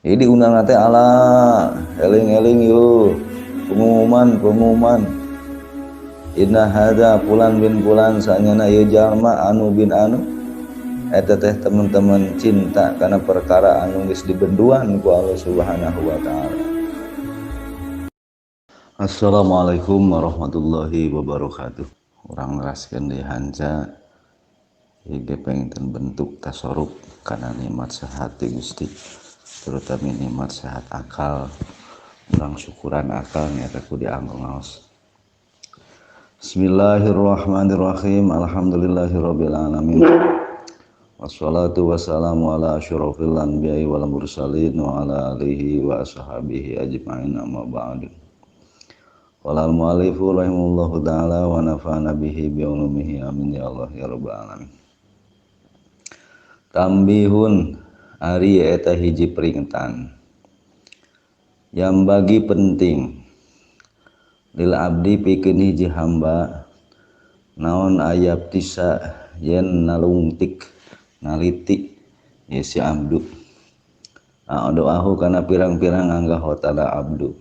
Jadi diundang teh ala eling-eling yuk, pengumuman pengumuman. Inna hadza fulan bin fulan sanyana ieu jalma anu bin anu eta teh teman-teman cinta karena perkara anu geus dibenduan ku Allah Subhanahu wa taala. Assalamualaikum warahmatullahi wabarakatuh. Urang neraskeun deui hanca ieu ge pengten bentuk tasarruf kana nikmat sehat ti Gusti, terutama nikmat sehat akal. Urang syukuran akal nyata ku dianggo ngaos. Bismillahirrahmanirrahim. Alhamdulillahirabbil alamin. Wassalatu wassalamu ala asyrafil anbiya'i wal mursalin wa ala alihi wa ashabihi ajma'in, amma ba'du. Qala al-mu'allifu rahimahullahu ta'ala wa nafa'ana bihi bi ulumihi, amin ya Allah ya rabbal alamin. Tambihun ari eta hiji peringatan yang bagi penting lil abdi pikeun hiji hamba naon ayab tisa yen nalungtik naliti ye si abdu doahu kana pirang-pirang anggahotana abdu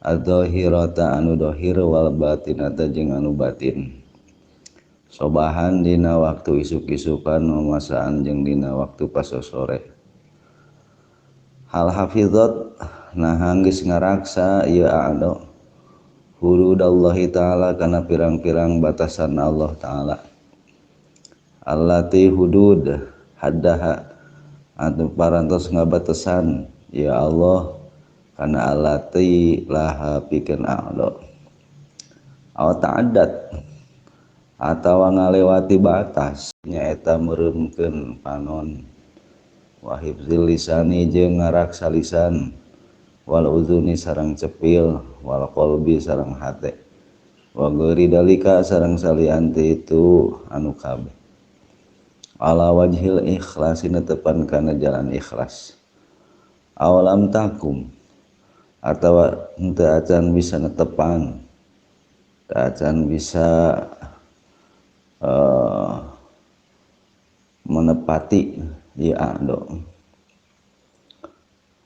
adzahirata anu dohir wal batinata jeung anu batin sobahan dina waktu isuk-isukan masaan jeung dina waktu pasosore hal hafizat nah geus ngaraksa ieu ado hududallahi ta'ala kana pirang-pirang batasan Allah ta'ala allati hudud haddaha anu parantos ngabatesan ya Allah kana allati laha pikeun ado aw ta'addat atawa ngalewati batas nyaeta meureumkeun panon wa hifzil lisani jeung ngaraksa lisan wal uzuni sareng cepil wal qalbi sareng hate wa ghairi dalika sareng salianti itu anu kabeh ala wajhil ikhlas netepan kana jalan ikhlas awalam takum atawa henteu acan bisa netepan teu acan bisa menepati ieu ado.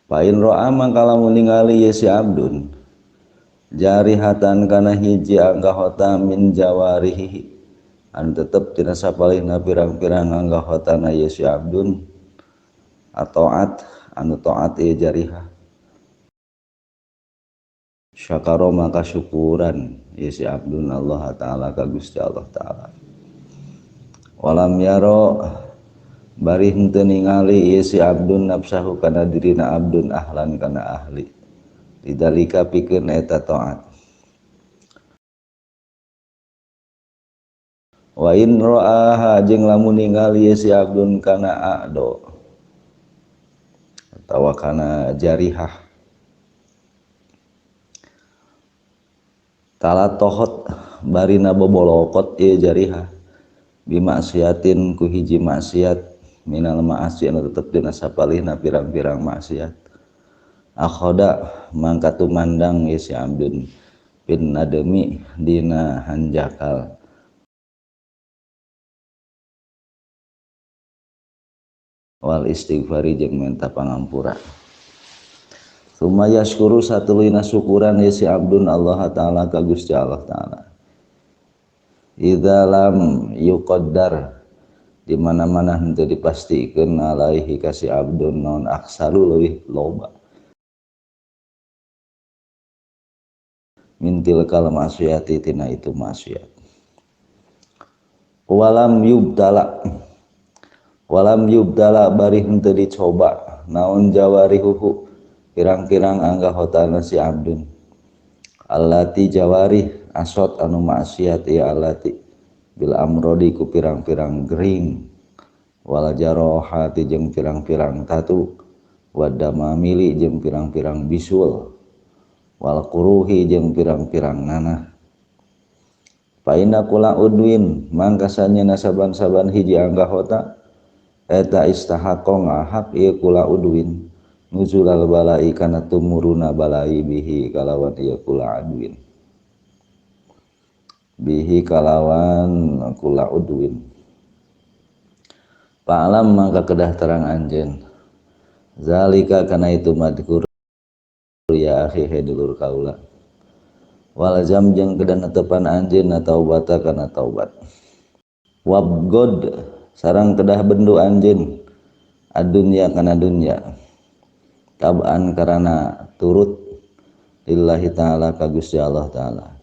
Pain ro'a mangka lamun ningali ye si abdun jarihatan kana hiji anggahota min jawarihi anu tetep tina sapalihna pirang-pirang anggahotana ye si abdun ataat anu taat ieu jarihah syakaro maka syukuran ye si abdun Allah ta'ala ka Gusti Allah ta'ala walam yaro bari henteu ningali ieu si abdun nafsahu kana dirina abdun ahlan kana ahli lidalika pikeun eta taat wa in ra'aha jeung lamun ningali ieu si abdun kana ado atawa kana jarihah talatohot barina bobolokot ieu jarihah bimaksiatin ku hiji maksiat minal ma'asi anu tetep dina sapalihna pirang-pirang maksiat akhoda mangka tumandang ieu si abdun pin nademi dina hanjakal wal istighfari jeung menta pangampura summa yashkuru satulina syukuran ieu si abdun Allah ta'ala ka Gusti Allah ta'ala idza lam yuqaddar di mana-mana henteu dipastikeun alaihi ka si abdun naon aksaru leuwih loba min tilkal maksiati tina itu maksiat walam yubtala bari henteu dicoba naon jawarihuhu pirang-pirang anggahotana si abdun allati jawarih asot anu maksiat ieu allati bil amrodi ku pirang-pirang gering wal jarohati jeung pirang-pirang tatu wadamamili jeung pirang-pirang bisul wal kuruhi jeung pirang-pirang nanah fa inna kula udwin mangkasanya saban-saban hiji anggahota eta istahaqo ngahak ieu kula udwin nuzulal balai kana tumuruna balai bihi kalawan ieu kula adwin bihi kalawan kula udwin. Fa'alam mangka kedah terang anjeun Zalika kana itu madkur ya akhi dulur kaula. Walzam jeung kedah netepan anjeun taubata kana taubat. Wabgod sareng kedah bendu anjeun adunya kana dunya. Tab'an karana turut lillahi ta'ala ka Gusti Allah ta'ala.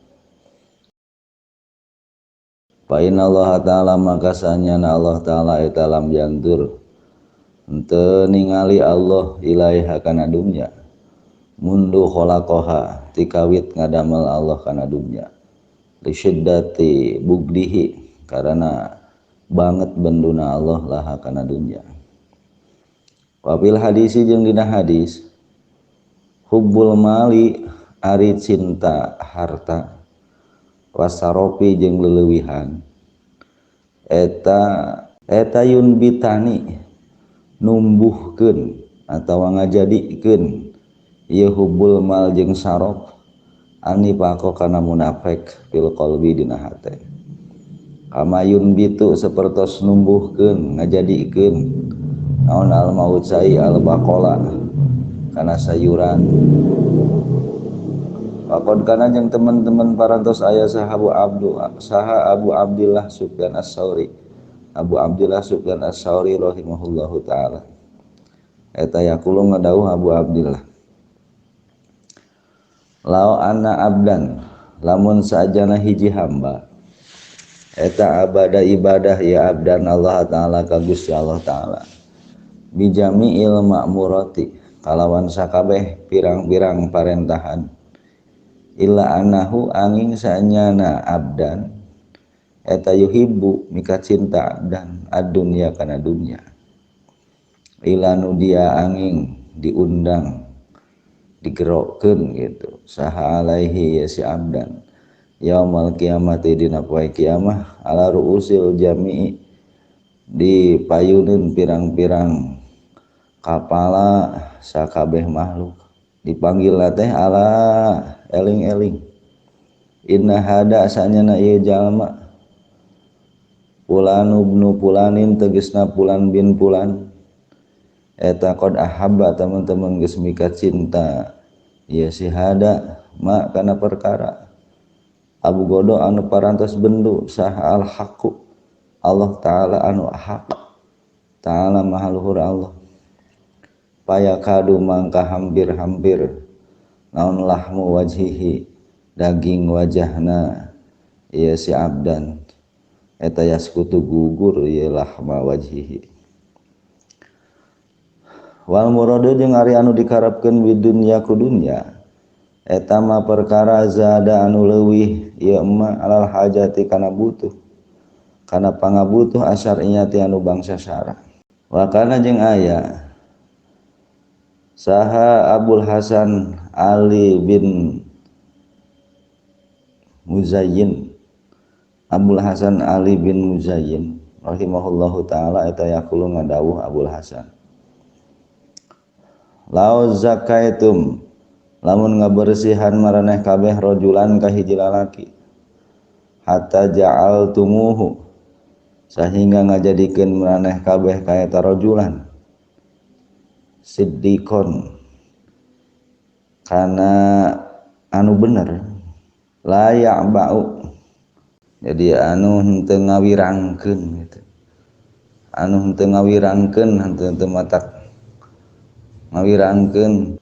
Fa inna Allah ta'ala maka sanyana Allah ta'ala eta lam yandur henteu ningali Allah ilaiha kana dunya mundu khalaqaha tikawit ngadamel Allah kana dunya li syiddati bugdihi karena banget benduna Allah laha kana dunya. Wa fil hadisi jeung dina hadis hubbul mali ari cinta harta wasaropi jeung leleuwihan eta yunbitani numbuhkeun atawa ngajadikeun ieu hubbul mal jeung sarof anifaqo kana munafik fil qalbi dina hate. Kama yunbitu sapertos numbuhkeun ngajadikeun naon al maut sai al baqala kana sayuran. Pakon kana jeung teman-teman parantos aya saha Abu Abdillah Sufyan As-Sauri. Abu Abdillah Sufyan As-Sauri rahimahullahu taala. Eta yaqulu ngadawuh Abu Abdillah. Lao anna abdan lamun saajana hiji hamba eta abada ibadah ya abdan Allah taala ka Gusti Allah taala. Bijami'il ma'murati kalawan sakabeh pirang-pirang parentahan. Illa anahu angin sanyana abdan eta yuhibbu mika cinta abdan ad-dunya kana dunya. Ila nu dia angin diundang digerokkeun gitu saha alaihi ya si abdan yaumal kiamati dina poe kiamah ala ruusil jami'i dipayuneun pirang-pirang kapala sakabeh makhluk dipanggil teh ala eling-eling inna hada sanyana ieu jalma pulan ibnu pulanin tegesna pulan bin pulan eta qad ahabba teman-teman geus mika cinta ieu si hada ma kana perkara Abu Godo anu parantos bendu saha al haqqu Allah taala anu hak taala maha luhur Allah payakadu mangka hampir-hampir naon lahmu wajhihi daging wajahna ieu si abdan eta yaskutu gugur ieu lahma wajhihi. Wal muradu jeung ari anu dikarepkeun di dunya ku dunya eta mah perkara zada anu leuwih ieu mah alal hajati kana butuh kana pangabutuh asyariyati anu bangsa syara. Wa kana jeung aya saha Abul Hasan Ali bin Muzayyin Abul Hasan Ali bin Muzayyin rahimahullahu taala eta yaqulu ngadawuh Abul Hasan lau zakaitum lamun ngabersihan maraneh kabeh rojulan ka hiji lalaki hatta ja'altumuhu sehingga ngajadikeun maraneh kabeh ka eta rojulan siddiqon kana anu bener layak bau jadi anu henteu ngawirangkeun gitu anu henteu ngawirangkeun henteu matak ngawirangkeun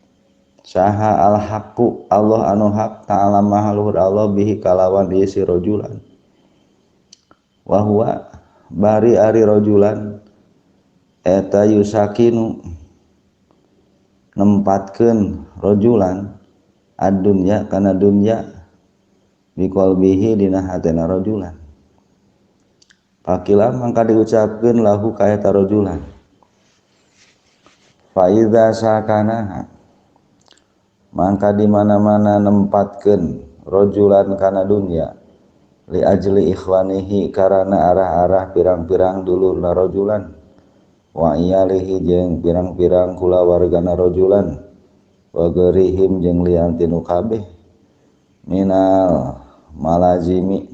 saha al haqqu Allah anu hak ta'ala maha luhur Allah bihi kalawan ieu si rojulan wa huwa bari ari rojulan eta yusakinu nempatkeun rojulan ad-dunya kana dunya biqalbihi dina hatena rojulan pakila mangka diucapkeun lahu ka eta rojulan fa iza sakana mangka di mana-mana nempatkeun rojulan kana dunya li ajli ikhwanihi karana arah-arah pirang-pirang dulurna rojulan wa iyalihi jeung pirang-pirang kulawargana rojulan wa gerihim jeung lian tinu kabeh minal malazimi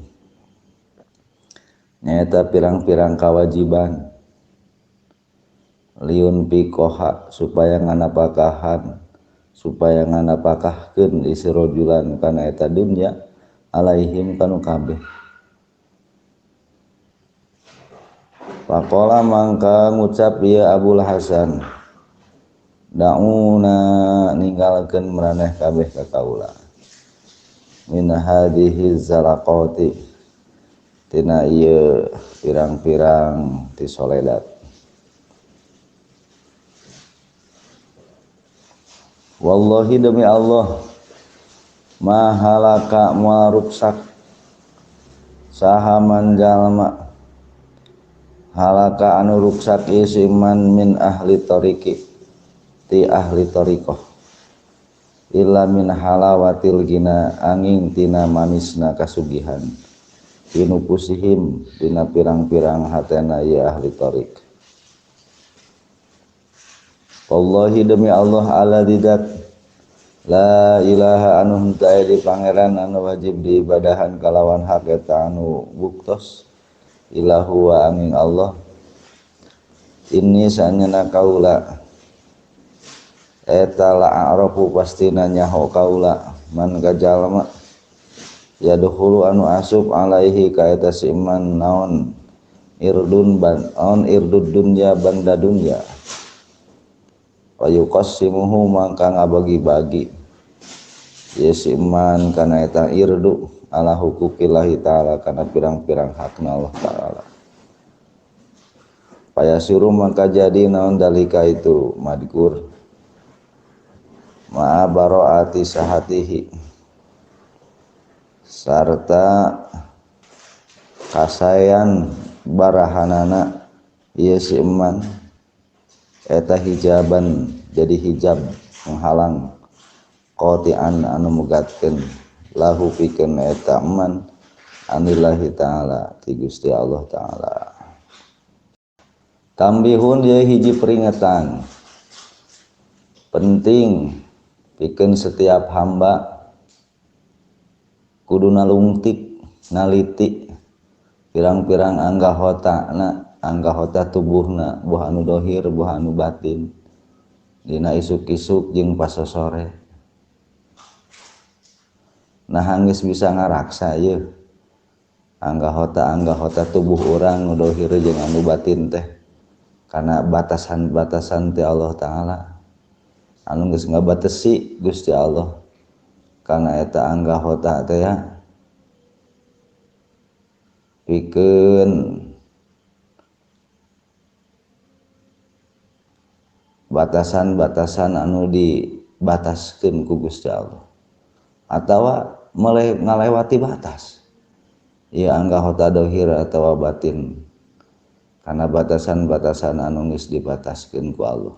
nyaeta pirang-pirang kawajiban Liun pikoha supaya nganapakahan supaya nganapakahkeun isi rojulan kana eta dunya alaihim kanu kabeh. Faqala mangka ngucap ieu Abul Hasan dauna ninggalkeun maraneh kabeh ka kaula min hadhihi zalaqati tina ieu pirang-pirang ti soledat. Wallahi demi Allah mahalaka moal ruksak saha man jalma halaka anu ruksak ieu si man min ahli tariqi ti ahli tariqah illa min halawatil gina angin tina manisna kasugihan pinupusihim tina pirang-pirang hatena ieu ahli tariq. Wallahi demi Allah ala didat la ilaha anu henteu aya di pangeran anu wajib diibadahan kalawan hak eta anu buktos ilahu wa angin Allah ini sanyana kaula eta la a'rafu pastina nyaho kaula man ka jalma yadkhulu anu asup alaihi ka eta si man naon irdun ban on irdud dunya banda dunya wa yuqassimuhu mangka ngabagi-bagi ye si man kana eta irdu ala huquqillahi ta'ala kana pirang-pirang hakna Allah ta'ala. Payasiru mangka jadi naon dalika itu madkur ma'a baro'ati sahatihi sarta kasayan barahanana ieu si iman eta hijaban jadi hijab menghalang qati'an anu mugatkeun lahu pikeun eta iman anillahi ta'ala ti Gusti Allah ta'ala. Tambihun ieu hiji peringatan penting pikeun setiap hamba kudu nalungtik naliti pirang-pirang anggahotana anggahota tubuhna buah anu dohir buah anu batin dina isuk-isuk jeung pasosore. Nah geus bisa ngaraksa ieu anggahota tubuh urang nu dohir jeung anu batin teh karena batasan-batasan ti Allah ta'ala anu geus ngabatesi Gusti Allah karena eta anggahota teh ya pikeun batasan-batasan anu dibataskeun ku Gusti Allah atawa ngalewati batas ieu anggahota dohir atawa batin karena batasan-batasan anu geus dibataskeun ku Allah.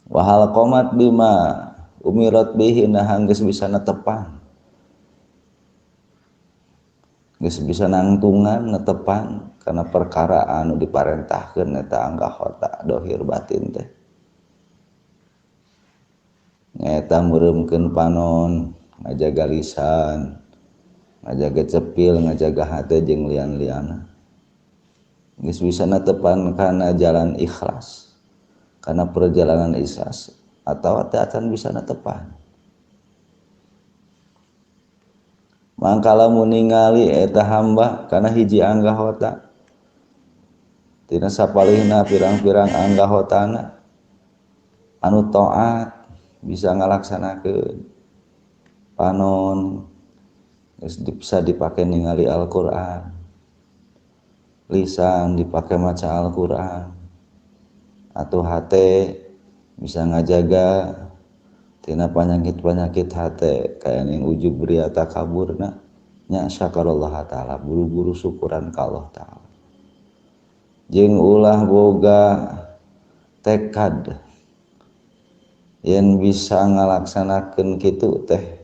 Wahal qomat bima umirat bihi nah geus bisa netepan geus bisa nangtungan netepan karena perkara anu diparentahkeun eta anggahota dohir batin teh nyaeta meureumkeun panon ngajaga lisan ngajaga cepil ngajaga hate jeung lian-liana geus bisa netepan kana jalan ikhlas karena perjalanan ikhlas atawa teh acan bisa netepan. Mangka lamun ningali eta hamba kana hiji anggahota tina sapalihna pirang-pirang anggahotana anu taat bisa ngalaksanakeun panon geus bisa dipake ningali Al-Qur'an lisan dipake maca Al-Qur'an atau hate bisa ngajaga tina penyakit-penyakit hate kaya ning ujub ria takaburna nya syakarallah ta'ala buru-buru syukuran ka Allah ta'ala jeung ulah boga tekad yen bisa ngalaksanakeun kitu teh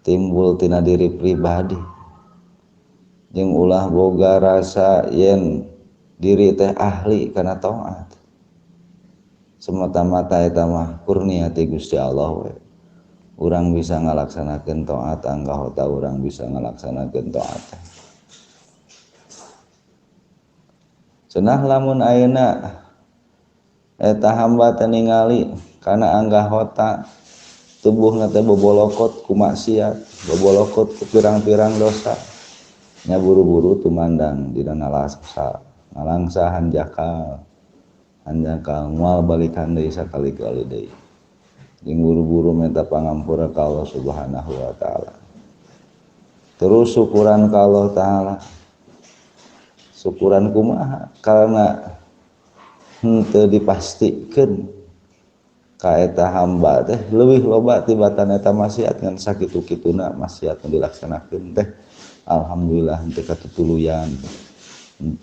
timbul tina diri pribadi jeung ulah boga rasa yen diri teh ahli kana taat semata-mata eta mah kurnia ti Gusti Allah we. Urang bisa ngalaksanakeun taat anggahota urang bisa ngalaksanakeun taat. Cenah lamun ayeuna Eta hamba teh ningali kana anggahota tubuhna teh bobolokot ku maksiat, bobolokot ku pirang-pirang dosa. Nya buru-buru tumandang dina nalangsa, nalangsa hanjakal. Hanjakal moal balikan deui sakali-kali deui. Jeung buru-buru minta pangampura ka Allah Subhanahu wa taala. Terus syukuran ka Allah taala. Syukuran kumaha? Karena henteu dipastikeun ka eta hamba teh leuwih loba tibatan eta maksiat ngan sakitu-kituna maksiat nu dilaksanakeun teh alhamdulillah henteu katutuluyan.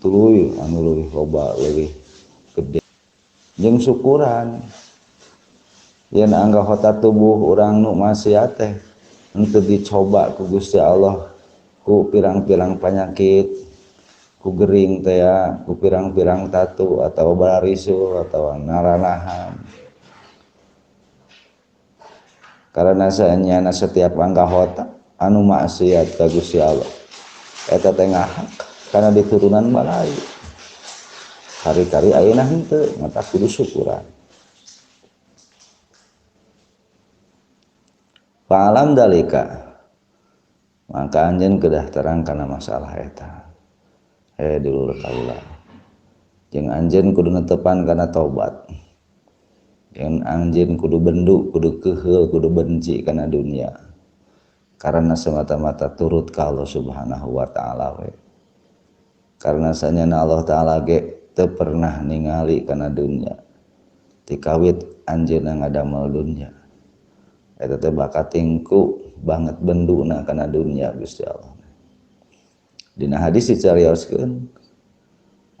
Tuluy anu leuwih loba leuwih gede. Jeung syukuran yen anggota tubuh urang nu maksiat teh henteu dicoba ku Gusti Allah ku pirang-pirang penyakit, ku gering teh ya, ku pirang-pirang tatu atau bararisul atau naranahan. Karena saenyana setiap anggota anu maksiat ka Gusti Allah eta teh ngahak karena diturunan balai. Kari-kari ayeuna henteu mata kudu syukuran. Fa'alam dalika maka anjeun kedah terang kana masalah eta. Dulur kaula. Jeung anjeun kudu netepan kana tobat. Jeung anjeun kudu bendu, kudu keuheul, kudu benci kana dunia. Karena semata-mata turut ka Allah Subhanahu wa taala we. Karena sanyana Allah taala ge teu pernah ningali kana dunia. Tikawit anjeunna ngadamel dunia. Eta teh bakatingku banget benduna kana dunia Gusti Allah. Dina hadis dicarioskeun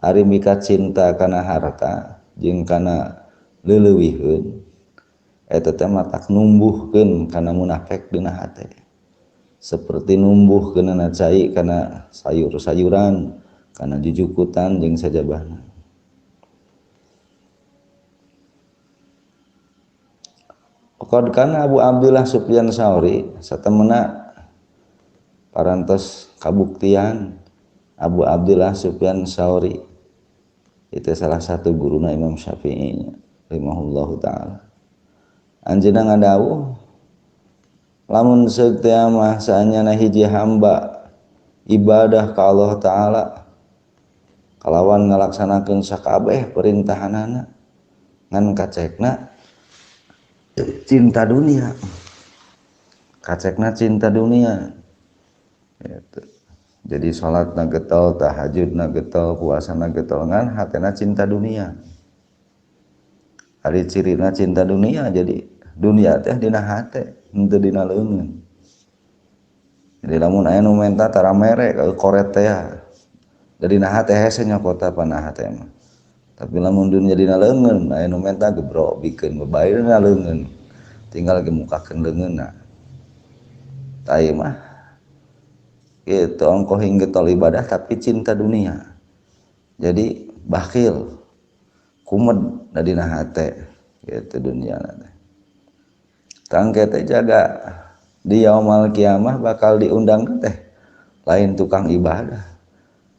ari mika cinta kana harta jeung kana leuleuwiheun eta teh matak numbuhkeun kana munafik dina hate. Seperti numbuhkeunana cai kana sayur-sayuran, kana jujukutan jeung sajabahna. Qad kana Abu Abdullah Sufyan Sauri satemena parantos kabuktian Abu Abdullah Sufyan Sauri itu salah satu guruna Imam Syafi'i rahimahullahu taala. Anjeunna ngadawuh lamun seuk teh mah saanyana hiji hamba ibadah ka Allah taala kalawan ngalaksanakeun sakabeh perintahanana ngan kacekna cinta dunia, kacekna cinta dunia gitu. Jadi salat na getol, tahajud na getol, puasa na getol, ngan hatena cinta dunia. Ari cirina cinta dunia, jadi dunia teh dina hate, henteu dina leungeun. Jadi lamun aya nu menta tara mere ka koret teh ya. Dina hate hese nyokota pana hate mah. Tapi lamun dunia dina leungeun, aya nu menta gebrok bikeun bae dina leungeun. Tinggal gemukakeun leungeunna. Tah ieu mah gitu, ongkoh getol ibadah tapi cinta dunia. Jadi bakhil, kumed dina hate gitu dunia teh. Tangke teh jaga di yaumul kiamah bakal diundang teh lain tukang ibadah.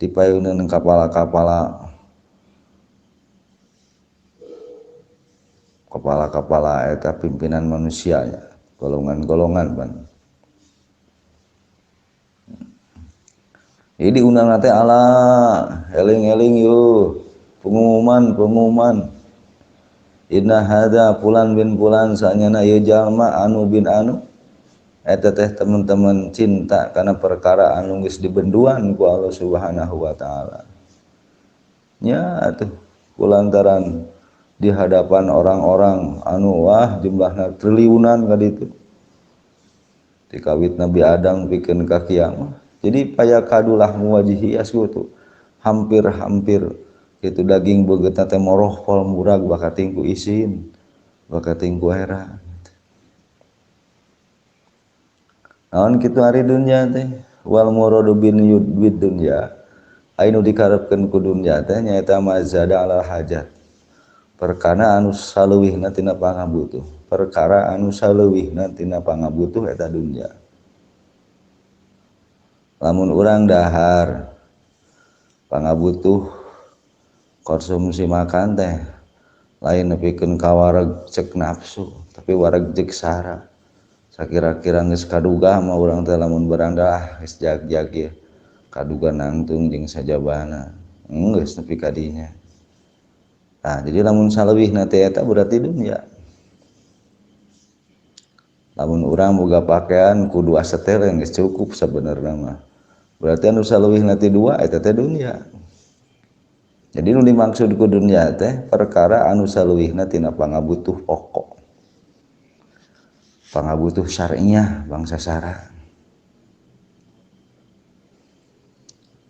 Dipayuneun kapala-kapala kepala-kepala eta pimpinan manusianya, golongan-golongan ban. Jadi diundang teh ala eling-eling yeuh, pengumuman. Inna hadza fulan bin fulan sanyana ieu jalma anu bin anu eta teh teman-teman cinta karena perkara anu geus dibenduan ku Allah Subhanahu wa taala. Nya atuh kulantaran di hadapan orang-orang anu wah jumlahna triliunan ka ditu. Dikawit Nabi Adam pikeun ka kiamah. Jadi payakadulah muwajihi asgutu. Hampir-hampir kitu daging beugeutna teh moroh pol murag bakating ku isin, bakating ku era. Naon kitu ari dunya teh wal muradu bin yudbid dunya. Anu dikarepkeun ku dunya teh nyaeta mazada alal hajat. Perkara anu saleuwihna tina pangabutuh, perkara anu saleuwihna tina pangabutuh eta dunya. Lamun urang dahar pangabutuh konsumsi makan teh Lain nepikeun ka wareg cek nafsu tapi wareg jeung sara. Sakira-kira geus kaduga mah urang teh lamun beranda geus jag-jag ieu. Kaduga nangtung jeung sajabana. Geus nepi ka dinya. Nah, jadi lamun saleuwihna teh eta berarti dunya. Lamun urang boga pakaian ku dua setel geus cukup sabenerna mah. Berarti anu saleuwihna ti dua eta teh dunya. Jadi nu dimaksud ku dunya teh perkara anu saleuwihna tina pangabutuh pokok. Pangabutuh syar'iah bangsa sara.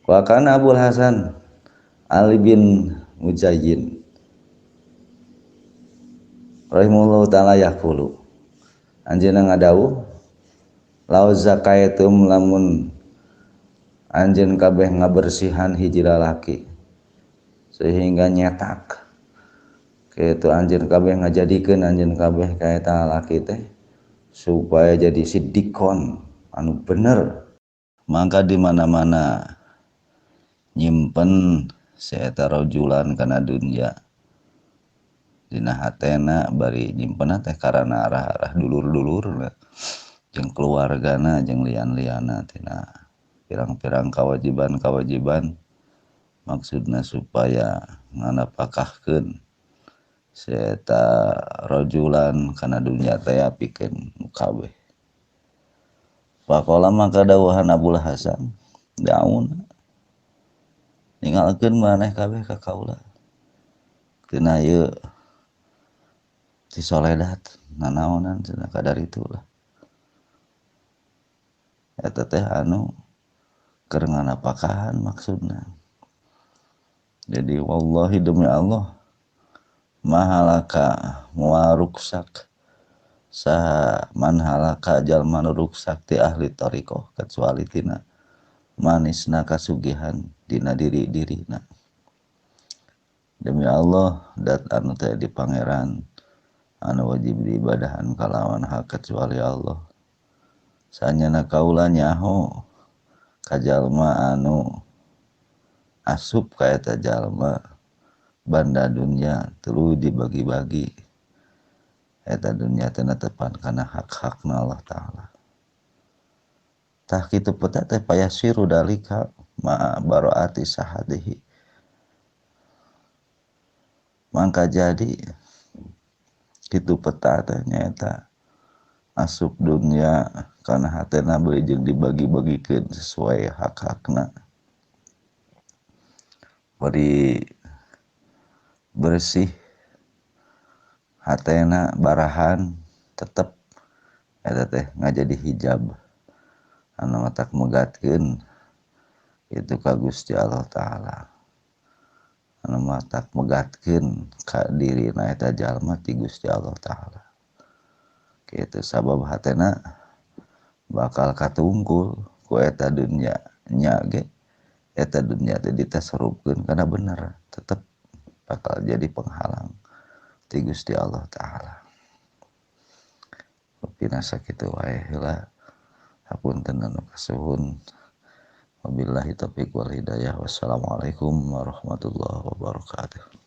Wa kana Abul Hasan Ali bin Mujayyin rahimahullahu taala yaqulu anjeunna ngadawuh law zakaitum lamun anjeun kabeh ngabersihan hiji lalaki sehingga nyetak kitu anjeun kabeh ngajadikeun anjeun kabeh ka eta lalaki teh supaya jadi sidikon anu bener maka di mana-mana nyimpen si eta rajulan kana dunya dina hatena bari nyimpenna teh karana arah-arah dulur-dulur jeung keluargana jeung lian-liana tina pirang-pirang kewajiban-kewajiban maksudna supaya nganapakahkeun si eta rajulan kana dunya teh pikeun kabeh. Faqala maka dawuhan Abul Hasan daun ninggalkeun maneh kabeh ka kaula tina ieu ti soledat nanaonan cenah kadar itulah eta teh anu keur nganapakahan maksudna. Jadi wallahi demi Allah mahalaka moal ruksak saha man halaka jalma nu ruksak ti ahli thariqah kecuali tina manisna kasugihan dina diri-dirina. Demi Allah dat anu teh di pangeran anu wajib diibadahan kalawan hak kecuali Allah. Sanyana kaula nyaho ka jalma anu asup ka eta jalma banda dunya tuluy dibagi-bagi eta dunya teh netepan kana hak-hakna Allah Ta'ala. Tah kitu peta teh payasiru dalika ma baroati sahadihi mangka jadi kitu peta teh nyaeta asup dunya kana hatena beuh jeung dibagi-bagikeun sesuai hak-hakna bari bersih hatena barahan tetep eta teh ngajadi hijab anu matak megatkeun itu ka Gusti Allah Ta'ala anu matak megatkeun ka dirina eta jalma ti Gusti Allah Ta'ala kitu sabab hatena bakal katungkul ku eta dunya nya ge eta dunya teh ditasarufkeun kana bener tetep bakal jadi penghalang ti Gusti Allah Ta'ala. Pinasa kitu wae heula hapunten anu kasuhun. Wabillahi taufiq wal hidayah. Wassalamualaikum warahmatullahi wabarakatuh.